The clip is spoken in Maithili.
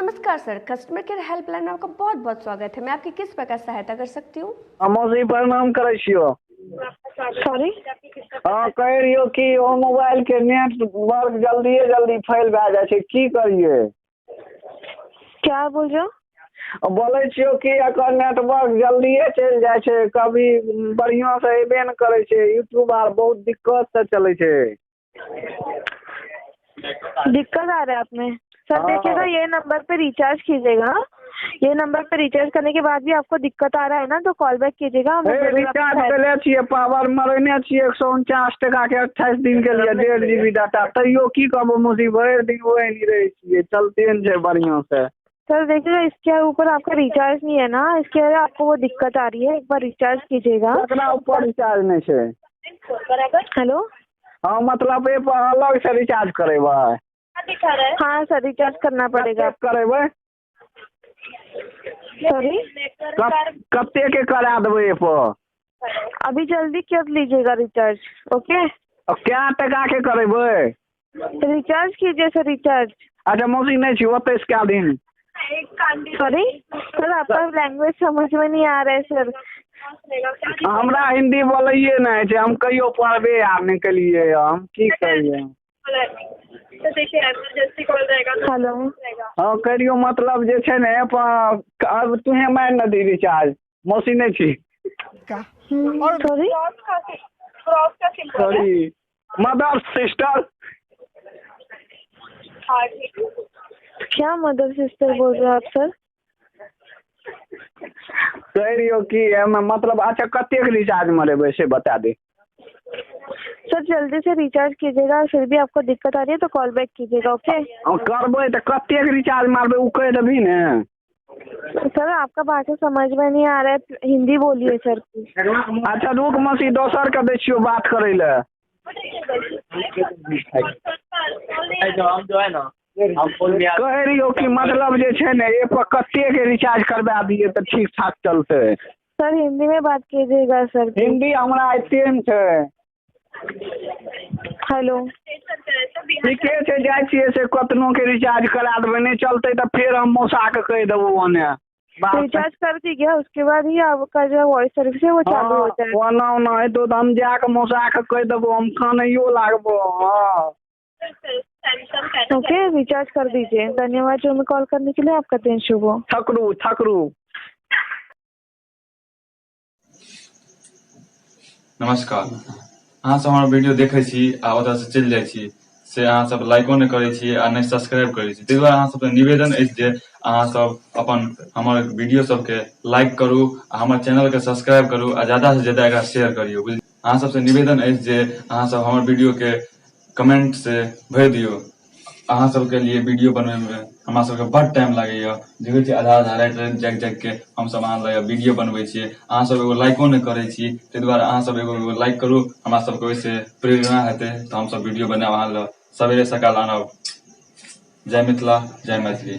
नमस्कार सर, कस्टमर केयर हेल्पलाइन में आपका बहुत बहुत स्वागत है। मैं आपकी किस प्रकार सहायता कर सकती हूँ? हम मौसी प्रणाम करै छियौ। सॉरी। हँ, कहि रहियौ कि ओ मोबाइल के नेटवर्क जल्दिए जल्दी फेल भए जाइ छै, की करियै? क्या बोल रहे हो? बोलै छियौ कि एकर नेटवर्क जल्दिए चलि जाइ छै, कभी बढ़िआँ से अयबे नहि करै छै, यूट्यूब आर बहुत दिक्कत से चलै छै। दिक्कत आ रहा है आप में सर? हाँ। देखिएगा, ये नंबर पे रिचार्ज कीजिएगा। ये नंबर पे रिचार्ज करने के बाद भी आपको दिक्कत आ रहा है ना, तो कॉल बैक कीजिएगा, हम हे जरूर आपकी रिचार्ज सहायता- केले छियै, पावर मरेने छियै 149 टाका के 28 दिन के लिए 1.5 जीबी डाटा, तैयो की कहबो मौसी, भरि दिन ओहि नहि रहै छियै, चलते नहि छै बढ़िआँ से। सर देखिएगा, इसके ऊपर आपका रिचार्ज नहीं है ना, इसके वजह आपको वो दिक्कत आ रही है। एक बार रिचार्ज कीजिएगा। ककरा ऊपर रिचार्ज नहि छै? हेलो। हँ, मतलब एहि पर अलग से रिचार्ज करेबै? हाँ सर, रिचार्ज करना पड़ेगा। कतेक करेबै? सॉरी? कतेक के करा देबै एहि पर? अभी जल्दी कर लीजिएगा रिचार्ज, ओके? आ कए टाका के करेबै? रिचार्ज कीजिए सर, रिचार्ज। अच्छा मौसी, नहि छी ओतै से कए दिन। सॉरी सर, आपका लैंग्वेज समझ में नहीं आ रहा है सर। हमरा हिन्दी बोलैए नहि होइ छै, हम कहियो पढ़बे आर नहि केलियै, हम की करियै? हेलो। हँ, कहियो मतलब जे छै ने अब तूहे मारि ने दी रिचार्ज, मौसी नहि छी। सॉरी? Sorry mother sister. क्या मदर सिस्टर बोल रहे हो आप सर? कहि रहियौ कि एहिमे मतलब, अच्छा कतेक रिचार्ज मरेबै से बता दे। सर, जल्दी से रिचार्ज कीजिएगा, फिर भी आपको दिक्कत आ रही है तो कॉल बैक कीजिएगा, ओके? करबै तऽ कतेक रिचार्ज मारबै, ओ कहि देबही ने। सर, आपका भाषा समझ में नहीं आ रहा है, हिंदी बोलिए सर प्लीज। अच्छा रुक मौसी, दोसरके दै छियौ बात करै लए। हम जो है ना, हम फोन में कहि रहियौ कि मतलब जे छै ने एहि पर कतेक रिचार्ज करबा दियै तऽ ठीक ठाक चलतै? सर, हिंदी में बात कीजिएगा सर प्लीज। हिन्दी हमरा अबिते नहि छै। हेलो। ठीके छै, जाइ छियै से कतनोके रिचार्ज करा देबै, नहि चलतै तऽ फेर हम मौसाके कहि देबौ ओने बात। रिचार्ज कर दीजिए, उसके बाद ही आपका जो वॉइस सर्विस है वो चालू हो हँ जाएगा। ओना ओना हेतौ तऽ हम जाके मौसाके कहि देबौ, हम कानैयो लागबो, हँ। ओके, रिचार्ज कर दीजिए। धन्यवाद जो हमें कॉल करने के लिए, आपका दिन शुभ हो। थकरू थकरू। नमस्कार, अहाँ सब हमर वीडियो देखै छी आ ओतऽ से चलि जाइ छी, से अहाँ सब लाइको नहि करै छी आ नहि सब्सक्राइब करै छी। ताहि दुआरे अहाँ सबसँ निवेदन अछि जे अहाँ सब अपन हमर वीडियो सबके लाइक करू आ हमर चैनल के सब्सक्राइब करू आ ज्यादा से ज्यादा एकरा शेयर करियौ। बुझलियै, अहाँ सबसँ निवेदन अछि जे अहाँ सब हमर वीडियो के कमेंट से भरि दियौ। अहाँ सबके लिए वीडियो बनबैमे हमरा सबके बड टाइम लागैया। देखै छियै, आधा आधा राति राति जागि जागि के हमसब अहाँ लए वीडियो बनबै छियै। अहाँ सब एगो लाइको नहि करै छी, ताहि दुआरे अहाँ सब एगो एगो लाइक करू, हमरा सबके ओहिसँ प्रेरणा हेतै तऽ हमसब वीडियो बनायब, अहाँ लए सवेरे सकाल आनब। जय मिथिला, जय मैथिली।